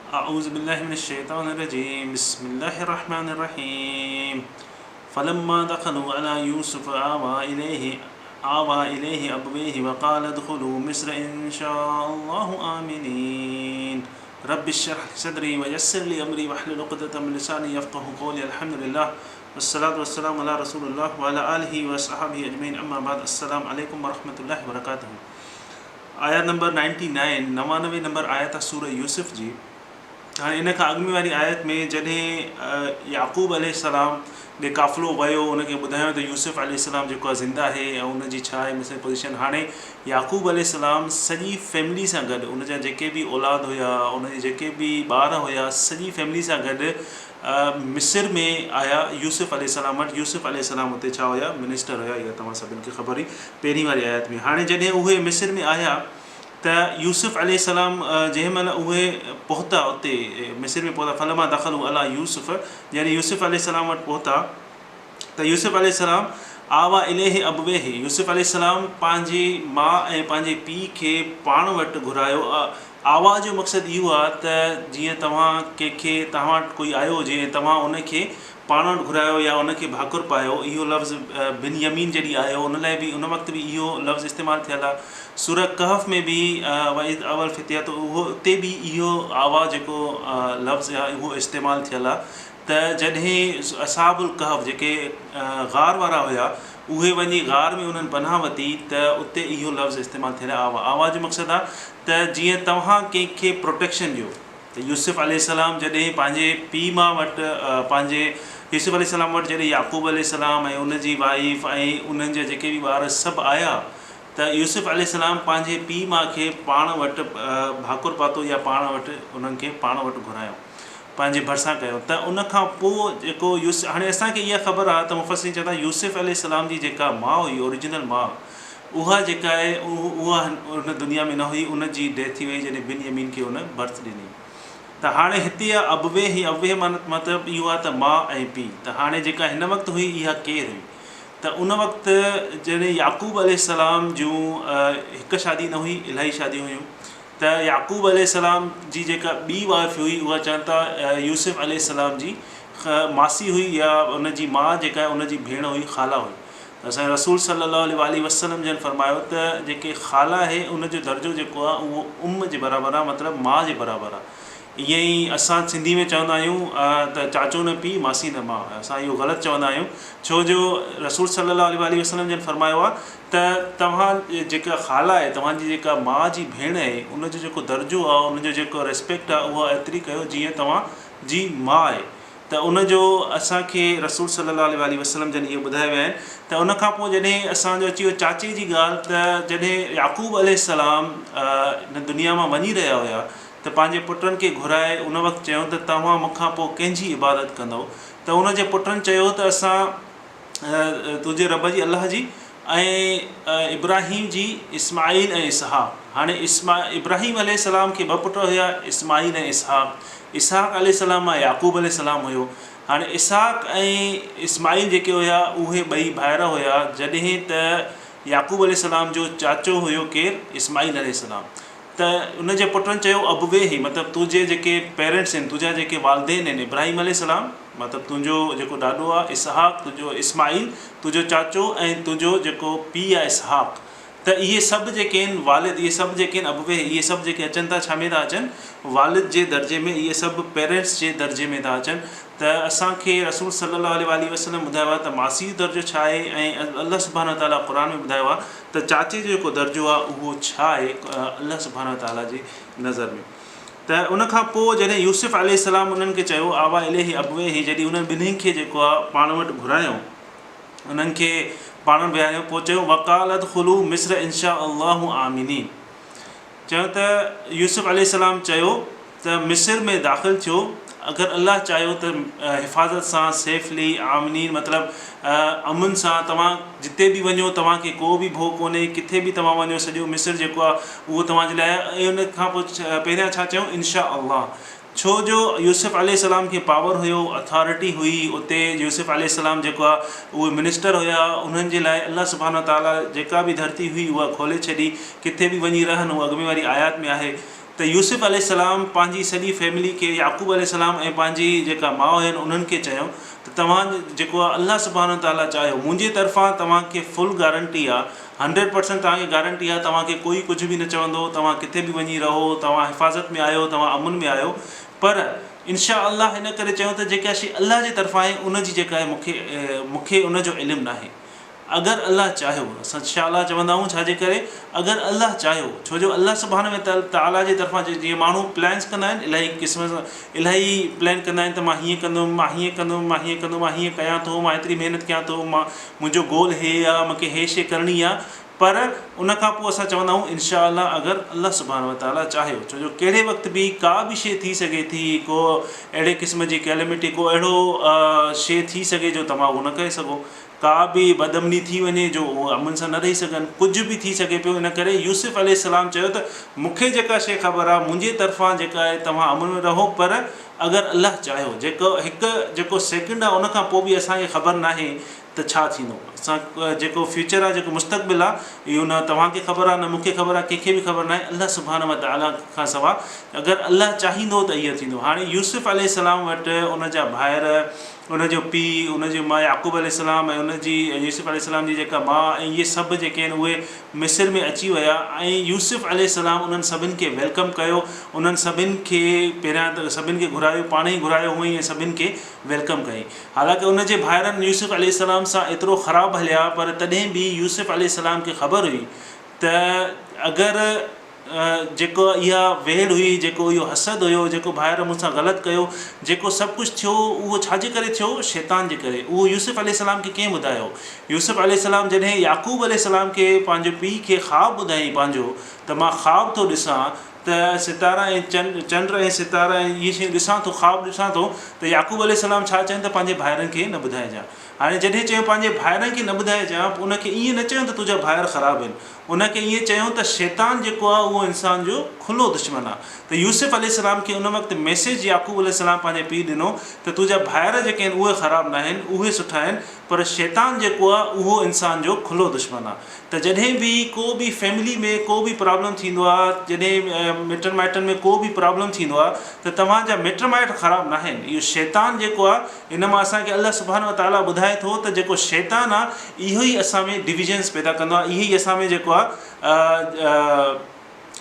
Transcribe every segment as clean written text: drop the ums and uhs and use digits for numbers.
اعوذ بالله من الشيطان الرجيم بسم الله الرحمن الرحيم فلما دخلوا على يوسف آوى إليه آوى إليه أبويه وقال ادخلوا مصر إن شاء الله آمنين رب اشرح صدري ويسر لي أمري واحلل عقدة من لساني يفقه قولي الحمد لله والصلاة والسلام على رسول الله وعلى آله وصحبه اجمعين اما بعد السلام عليڪم ورحمة الله وبرڪاته آيات نمبر نائنٽي نائن، 99 نمبر آيت آ سورة يوسف جي. هاڻي ان کان اڳ ۾ واري آيت ۾ جڏهن يعقوب عليه السلام ڏي قافلو ويو ان کي ٻڌايو ته يوسف عليه السلام جيڪو آ زنده آهي ۽ ان جي ڇا آهي مثلا پوزيشن هاڻي يعقوب عليه السلام سڄي فيملي سان گڏ ان جا جيڪي به اولاد هيا ان جي جيڪي به ٻار هيا سڄي فيملي سان گڏ مصر ۾ آيا يوسف عليه السلام وٽ، يوسف عليه السلام اتي ڇا هيا؟ منسٽر هيا، اها توهان سڀن کي خبر هئي پهرين واري آيت ۾. هاڻي جڏهن اهي مصر ۾ آيا ته يوسف عليه السلام جنهن مهل اهي پهتا اتي مصر ۾ پهتا فلما دخلوا علي يوسف يعني يوسف عليه السلام وٽ پهتا ته يوسف عليه السلام آويٰ اليه ابويه يوسف عليه السلام پنهنجي ماء ۽ پنهنجي پيء کي پاڻ وٽ گهرايو آواء جو مقصد اهو آهي ته جيئن توهان ڪنهن کي توهان وٽ ڪوئي آيو هجي ۽ توهان ان کي پاڻ وٽ گهرايو يا ان کي ڀاڪر پايو اهو لفظ بن يمين جڏهن آيو ان لاء به ان وقت به اهو لفظ استعمال ٿيل آهي سوره ڪهف ۾ به واذ اوي الفتية اهو اتي به اهو آواء جيڪو لفظ آهي اهو استعمال ٿيل آهي ته جڏهن اصحاب الڪهف جيڪي غار وارا هيا اهي وڃي غار ۾ انهن پناهه وتي ته اتي اهو لفظ استعمال ٿيل آهي آوا. آوا جو مقصد آهي ته جيئن توهان ڪنهن کي پروٽيڪشن ڏيو ته يوسف عليه السلام جڏهن پنهنجي پيء ماء وٽ پنهنجي يوسف عليه السلام وٽ جڏهن يعقوب عليه السلام ۽ ان جي وائيف ۽ انهن جا جيڪي به ٻار سڀ آيا ته يوسف عليه السلام پنهنجي پيء ماء کي پاڻ وٽ ڀاڪر پاتو يا پاڻ وٽ انهن کي پاڻ وٽ گهرايو. پنهنجي ڀرسان ڪيو ته ان کان پوء جيڪو يوسف هاڻي اسان کي اها خبر آهي ته مفسرين چون ٿا يوسف عليه السلام جي جيڪا ماء هئي اوريجنل ماء اها جيڪا آهي اها هن دنيا ۾ نه هئي ان جي ڊيٿ ٿي وئي جڏهن بن يمين کي ان برٿ ڏني ته هاڻي هتي آهي ابويه هي ابويه معنيٰ مطلب اهو آهي ته ماء ۽ پيء ته هاڻي جيڪا هن وقت هئي اها ڪير هئي ته ان وقت جڏهن يعقوب عليه السلام جون هڪ شادي نه هئي الاهي شاديون هيون ته يعقوب عليه السلام جي جيڪا ٻي وائف هئي اها چون ٿا يوسف عليه السلام جي ماسي هئي يا ان جي ماء جيڪا آهي ان جي ڀيڻ هئي خالا هئي ته اسان جي رسول صلي الله عليه واٰله وسلم جن فرمايو ته جيڪي خالا آهي ان جو درجو جيڪو آهي اهو ام جي برابر آهي مطلب ماء جي برابر آهي ائين ئي اسان سنڌي ۾ چوندا آهيون ته چاچو نه پيء ماسي نه ماء اسان اهو غلط چوندا آهيون ڇو جو رسول صلي الله عليه واٰله وسلم جن فرمايو آهي ته توهان جيڪا خالا آهي توهان جي جيڪا ماء جي ڀيڻ آهي ان جو جيڪو درجو آهي ان جو جيڪو ريسپيڪٽ آهي اها ايتري ڪيو جيئن توهان جي ماء آهي ته ان جو اسان کي رسول صلي الله عليه واٰله وسلم جن اهو ٻڌائي ويا آهن ته ان کان پوء جڏهن اسان جو اچي ويو چاچي جي ڳالهه ته جڏهن يعقوب عليه السلام هن دنيا مان وڃي رهيا هيا ته پنهنجي پٽن کي گهرائي ان وقت چيو ته توهان مون کان پوء ڪنهن جي عبادت ڪندؤ ته ان جي پٽن چيو ته اسان تنهنجي رب جي، الله جي، ۽ ابراهيم جي، اسماعيل ۽ اسحاق. هاڻي ابراهيم عليه السلام کي ٻه پٽ هيا، اسماعيل ۽ اسحاق. اسحاق عليه السلام مان يعقوب عليه السلام هيو. هاڻي اسحاق ۽ اسماعيل جيڪي هيا اهي ٻئي ڀائر هيا، جڏهن ته يعقوب عليه السلام جو چاچو هيو ڪير؟ اسماعيل عليه السلام. ته ان جي پٽن چيو ابويه مطلب تنهنجي جيڪي پيرنٽس آهن تنهنجا جيڪي والدين آهن ابراهيم عليه السلام مطلب تنهنجو جيڪو ڏاڏو آهي اسحاق تنهنجو اسماعيل تنهنجو چاچو ۽ تنهنجو جيڪو پيء آهي اسحاق ته اهي سڀ جيڪي آهن والد اهي سڀ جيڪي آهن ابويه اهي سڀ جيڪي اچن ٿا ڇا ۾ ٿا اچن والد جي درجي ۾ اهي سڀ پيرنٽس جي درجي ۾ ٿا اچن ته اسان کي رسول صلي الله عليه واٰله وسلم ٻڌايو آهي ته ماسي جو درجو ڇا آهي ۽ الله سبحانه وتعالٰي قرآن ۾ ٻڌايو آهي ته چاچي جو جيڪو درجو آهي اهو ڇا آهي الله سبحانه وتعالٰي جي نظر ۾ ته ان کان پوء جڏهن يوسف عليه السلام انهن کي چيو آوا اليه ابويه جڏهن انهن ٻنهي کي جيڪو آهي پاڻ وٽ گهرايو انهن کي پاڻ وٽ ويهاريو پوء چيو وقال ادخلوا مصر ان شاء الله آمنين چيو ته يوسف عليه السلام چيو ته مصر ۾ داخل ٿيو اگر الله چاهيو ته حفاظت سان سيفلي آمنين مطلب امن سان توهان جتي به وڃو توهان کي ڪو به ڀو ڪونهي ڪٿي به توهان وڃو سڄو مصر جيڪو آهي اهو توهان جي لاء آهي ۽ ان کان پوء پهريان ڇا چيو انشاء الله ڇو جو يوسف عليه السلام کي پاور هيو اٿارٽي هئي اتي يوسف عليه السلام جيڪو آهي اهي منسٽر هيا انهن جي لاء الله سبحانه وتعالٰي جيڪا به ڌرتي هئي اها کولي ڇڏي ڪٿي به وڃي رهن اهو اڳ ۾ واري آيات ۾ آهي. ته يوسف عليه السلام پنهنجي سڄي فيملي کي يعقوب عليه السلام ۽ پنهنجي جيڪا ماء هين انهن کي چيو ته توهان جيڪو آهي الله سبحانه وتعاليٰ چاهيو منهنجي طرفان توهان کي فل گارنٽي آهي هنڊريڊ پرسنٽ توهان کي گارنٽي آهي توهان کي ڪوئي ڪجهه به نه چوندو توهان ڪٿي به وڃي رهو توهان حفاظت ۾ آهيو توهان امن ۾ آهيو پر انشاء الله هن ڪري چيو ته جيڪا شيء الله جي طرفان آهي ان جي جيڪا آهي مون کي مون کي ان جو علم ناهي اگر الله چاهيو، اسان انشاء الله چوندا آهيون ڇا جي ڪري اگر الله چاهيو، ڇو جو الله سبحانه وتعاليٰ جي طرفان جيئن ماڻهو پلانس ڪندا آهن الاهي قسم سان الاهي پلان ڪندا آهن ته مان هيئن ڪندم مان هيئن ڪندم مان هيئن ڪندم مان هيئن ڪيان ٿو مان ايتري محنت ڪيان ٿو مان منهنجو گول هي آهي مون کي هي شي ڪرڻي آهي پر ان کان پوء اسان چوندا آهيون انشاء الله اگر الله سبحانه وتعاليٰ چاهيو ڇو جو ڪهڙي وقت به ڪا به شي ٿي سگهي ٿي ڪو اهڙي قسم جي ڪيليمٽي ڪو اهڙو شي ٿي سگهي جو توهان اهو نه ڪري سگهو ڪا به بدامني ٿي وڃي جو اهي امن سان نه رهي سگهن، ڪجهه به ٿي سگهي پيو، ان ڪري يوسف عليه السلام چيو ته مون کي جيڪا شيء خبر آهي، منهنجي طرفان جيڪا آهي توهان امن ۾ رهو، پر اگر الله چاهيو، جيڪو هڪ جيڪو سيڪنڊ آهي ان کان پوء به اسان کي خبر ناهي ته ڇا ٿيندو، اسان جيڪو فيوچر آهي جيڪو مستقبل آهي اهو نه توهان کي خبر آهي نه مون کي خبر آهي ڪنهن کي به خبر ناهي الله سبحانه وتعاليٰ کان سوا اگر الله چاهيندو ته اهو ٿيندو. هاڻي يوسف عليه السلام وٽ ان جا ڀائر ان جو پيء، ان جي ماء يعقوب عليه السلام ۽ ان جي يوسف عليه السلام جي جيڪا ماء ۽ اهي سڀ جيڪي آهن اهي مصر ۾ اچي ويا ۽ يوسف عليه السلام انهن سڀن کي welcome ڪيو انهن سڀن کي پهريان ته سڀن کي گهرايو پاڻ ئي گهرايو هئائين ۽ سڀن کي welcome ڪيائين حالانڪه ان جي ڀائرن يوسف عليه السلام سان ايترو خراب هليا پر تڏهن به يوسف عليه السلام کي خبر هئي ته اگر جيڪو اها ويڙهه هئي، جيڪو اهو حسد هيو، جيڪو ڀائر مون سان غلط ڪيو، جيڪو سڀ ڪجهه ٿيو، اهو ڇا جي ڪري ٿيو؟ شيطان جي ڪري. اهو يوسف عليه السلام کي ڪنهن ٻڌايو؟ يوسف عليه السلام جڏهن يعقوب عليه السلام کي پنهنجي پيء کي خواب ٻڌايائين پنهنجو ته مان خواب ٿو ڏسان ته ستارا ۽ چنڊ ۽ ستارا ۽ اهي شيون ڏسان ٿو، خواب ڏسان ٿو ته يعقوب عليه السلام ڇا چين ته پنهنجي ڀائرن کي نه ٻڌائجان. هاڻي جڏهن چيو پنهنجي ڀائرن کي نه ٻڌائجان، ان کي ائين نه چيو ته تنهنجا ڀائر خراب آهن. ان کي ائين چيو ته شيطان جيڪو آهي اهو انسان جو کلو دشمن آهي ته يوسف عليه السلام کي ان وقت ميسيج يعقوب عليه السلام پنهنجي پيء ڏنو ته تنهنجا ڀائر جيڪي آهن اهي خراب ناهن اهي سٺا آهن پر شيطان جيڪو آهي اهو انسان جو کلو دشمن آهي ته جڏهن به ڪو به فيملي ۾ ڪو به پرابلم ٿيندو آهي جڏهن مٽن مائٽن ۾ ڪو به پرابلم ٿيندو آهي ته توهان جا مٽ مائٽ خراب ناهن اهو شيطان جيڪو آهي ان مان اسان کي الله سبحانه وتعاليٰ ٻڌائي ٿو ته جيڪو شيطان آ اهو ئي اسان ۾ ڊويزنس پيدا ڪندو آ اهي ئي اسان ۾ جيڪو آ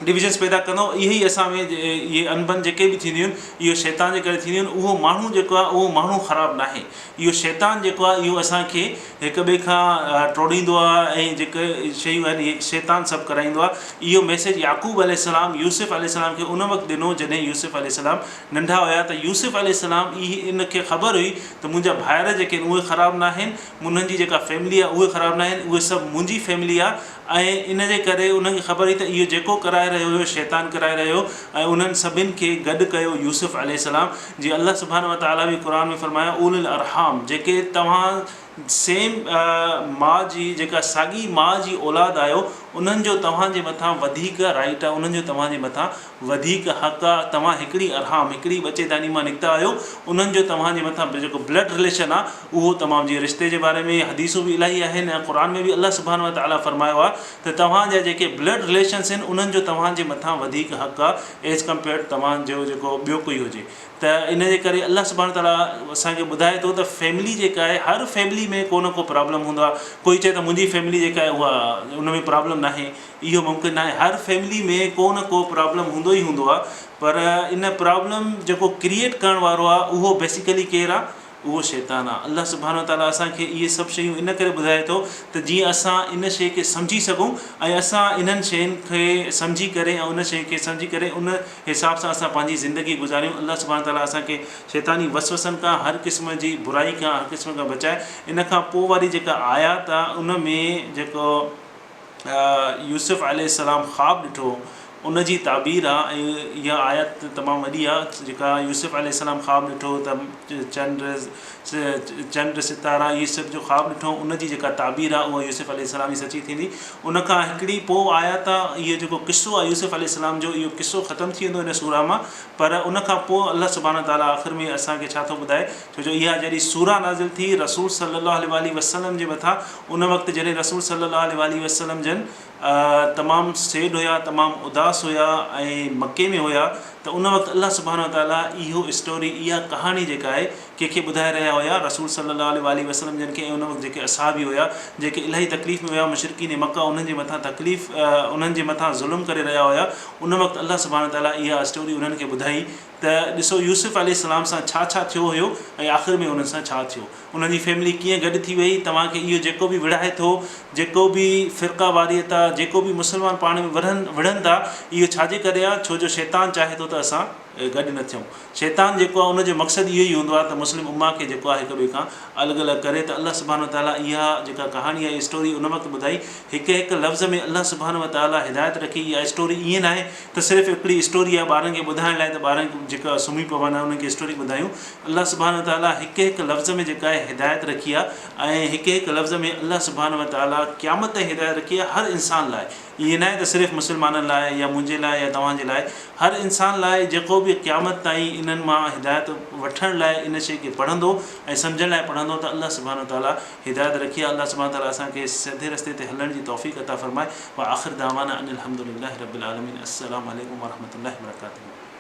ڊويزنس پيدا ڪندو اهي ئي اسان ۾ اهي انبن جيڪي به ٿينديون آهن اهو شيطان جي ڪري ٿينديون آهن اهو ماڻهو جيڪو آ اهو ماڻهو خراب ناهي اهو شيطان جيڪو آ اهو اسان کي هڪ ٻئي کان ٽوڙيندو آ ۽ جيڪي شيون آهن اهي شيطان سڀ ڪرائيندو آ اهو ميسيج يعقوب عليه السلام يوسف عليه السلام کي ان وقت ڏنو جڏهن يوسف عليه السلام ننڍا هيا ته يوسف عليه السلام اهي ان کي خبر هئي ته منهنجا ڀائر جيڪي آهن اهي خراب ناهن، انهن جي جيڪا فيملي آهي اهي خراب ناهن، اهي سڀ منهنجي فيملي آهي ۽ ان جي ڪري انهن کي خبر هئي ته اهو جيڪو ڪرائي رهيو هيو شيطان ڪرائي رهيو هو ۽ انهن سڀن کي گڏ ڪيو يوسف عليه السلام جيئن الله سبحانه وتعاليٰ به قرآن ۾ فرمايو اولو الارحام جيڪي توهان سيم ماء جي جيڪا ساڳي ماء جي اولاد آهيو انهن جو توهان جي مٿان وڌيڪ رائيٽ آهي انهن جو توهان جي مٿان وڌيڪ حق آهي توهان هڪڙي ارحام هڪڙي ٻچي داني مان نڪتا آهيو انهن جو توهان جي مٿان جيڪو بلڊ رليشن آهي اهو تمام جيئن رشتي جي باري ۾ حديثون به الاهي آهن ۽ قرآن ۾ به الله سبحانه وتعالٰي فرمايو آهي ته توهان جا جيڪي بلڊ رليشنس آهن انهن جو توهان جي مٿان وڌيڪ حق آهي ايز ڪمپيئرڊ توهان جو جيڪو ٻيو ڪوئي هجي ته ان جي ڪري الله سبحانه تعالٰي اسان کي ٻڌائي ٿو ته فيملي جيڪا آهي هر فيملي ۾ ڪو نه ڪو پرابلم هوندو آهي ڪوئي چئي ته منهنجي فيملي جيڪا آهي اها ان ۾ پرابلم ناهي اهو ممڪن ناهي هر فيملي ۾ ڪو نه ڪو پرابلم هوندو ئي هوندو آهي پر ان پرابلم جيڪو ڪريئيٽ ڪرڻ وارو آهي اهو بيسيڪلي ڪير آهي اهو شيطان آهي. الله سبحانه وتعاليٰ اسان کي اهي سڀ شيون ان ڪري ٻڌائي ٿو ته جيئن اسان ان شيء کي سمجهي سگهون ۽ اسان انهن شين کي سمجهي ڪري ۽ ان شيء کي سمجهي ڪري ان حساب سان اسان پنهنجي زندگي گذاريون. الله سبحانه وتعاليٰ اسان کي شيطاني وسوسن کان هر قسم جي برائي کان هر قسم کان بچائي. ان کان پوء واري جيڪا آيات آهي ان ۾ جيڪو يوسف عليه السلام خواب ڏٺو ان جي تعبير آ ۽ اها آيت تمام وڏي آ جيڪا يوسف عليه السلام خواب ڏٺو ته چنڊ چنڊ ستارا اهي سڀ جو خواب ڏٺو ان جي جيڪا تعبير آ اها يوسف عليه السلام جي سچي ٿيندي ان کان هڪڙي پوء آيت آ اهو جيڪو قصو آ يوسف عليه السلام جو اهو قصو ختم ٿي ويندو ان سورة مان پر ان کان پوء الله سبحانه وتعالي آخر ۾ اسان کي ڇا ٿو ٻڌائي ڇو جو اها جڏهن سورة نازل ٿي رسول صلي الله عليه واٰله وسلم جي مٿان ان وقت جڏهن رسول صلي الله عليه واٰله وسلم جن تمام سيڊ هيا تمام اداس هيا ۽ مڪي ۾ هيا ته ان وقت الله سبحانه وتعالي اهو اسٽوري اها ڪهاڻي جيڪا آهي ڪنهن کي ٻڌائي رهيا هيا رسول صلي الله عليه واٰله وسلم جن کي ۽ ان وقت جيڪي اصحابي هيا جيڪي الاهي تڪليف ۾ هيا مشرڪين مڪه انهن جي مٿان تڪليف انهن جي مٿان ظلم ڪري رهيا هيا ان وقت الله سبحانه وتعالي اها اسٽوري انهن کي ٻڌائي ته ڏسو يوسف عليه السلام سان ڇا ڇا ٿيو هيو ۽ آخر ۾ انهن سان ڇا ٿيو انهن جي فيملي ڪيئن گڏ ٿي وئي، توهان کي اهو جيڪو به وڙهائي ٿو، جيڪو به فرقه واريت آ، جيڪو به مسلمان پاڻ ۾ ورهن وڙهن ٿا، اهو ڇا جي ڪري آ، ڇو جو شيطان چاهي ٿو ته اسان گڏ نه ٿيون. شيطان جيڪو آ ان جو مقصد اهو ئي هوندو آ ته مسلم امه کي جيڪو آ هڪ ٻئي کان الڳ الڳ ڪري ته الله سبحانه وتعاليٰ اها جيڪا ڪهاڻي آ اسٽوري ان وقت ٻڌائي، هڪ هڪ لفظ ۾ الله سبحانه وتعاليٰ هدايت رکي، اها اسٽوري ائين ناهي ته صرف هڪڙي اسٽوري آ ٻارن کي ٻڌائڻ لاء ته ٻارن جيڪا سمهي پون انهن کي اسٽوري ٻڌايون، الله سبحانه وتعاليٰ هڪ هڪ لفظ ۾ جيڪا آهي هدايت رکي آهي ۽ هڪ هڪ لفظ ۾ الله سبحانه وتعاليٰ قيامت تائين هدايت رکي آهي هر انسان لاء ائين ناهي ته صرف مسلمانن لاء يا منهنجي لاء يا توهان جي لاء هر انسان لاء جيڪو به قيامت تائين انهن مان هدايت وٺڻ لاء ان شيء کي پڙهندو ۽ سمجهڻ لاء پڙهندو ته الله سبحانه وتعاليٰ هدايت رکي آهي الله سبحانه وتعاليٰ اسان کي سڌي رستي تي هلڻ جي توفيق عطا فرمائي واخر دعوانا ان الحمد لله رب العالمين السلام عليڪم ورحمة الله وبرڪاته.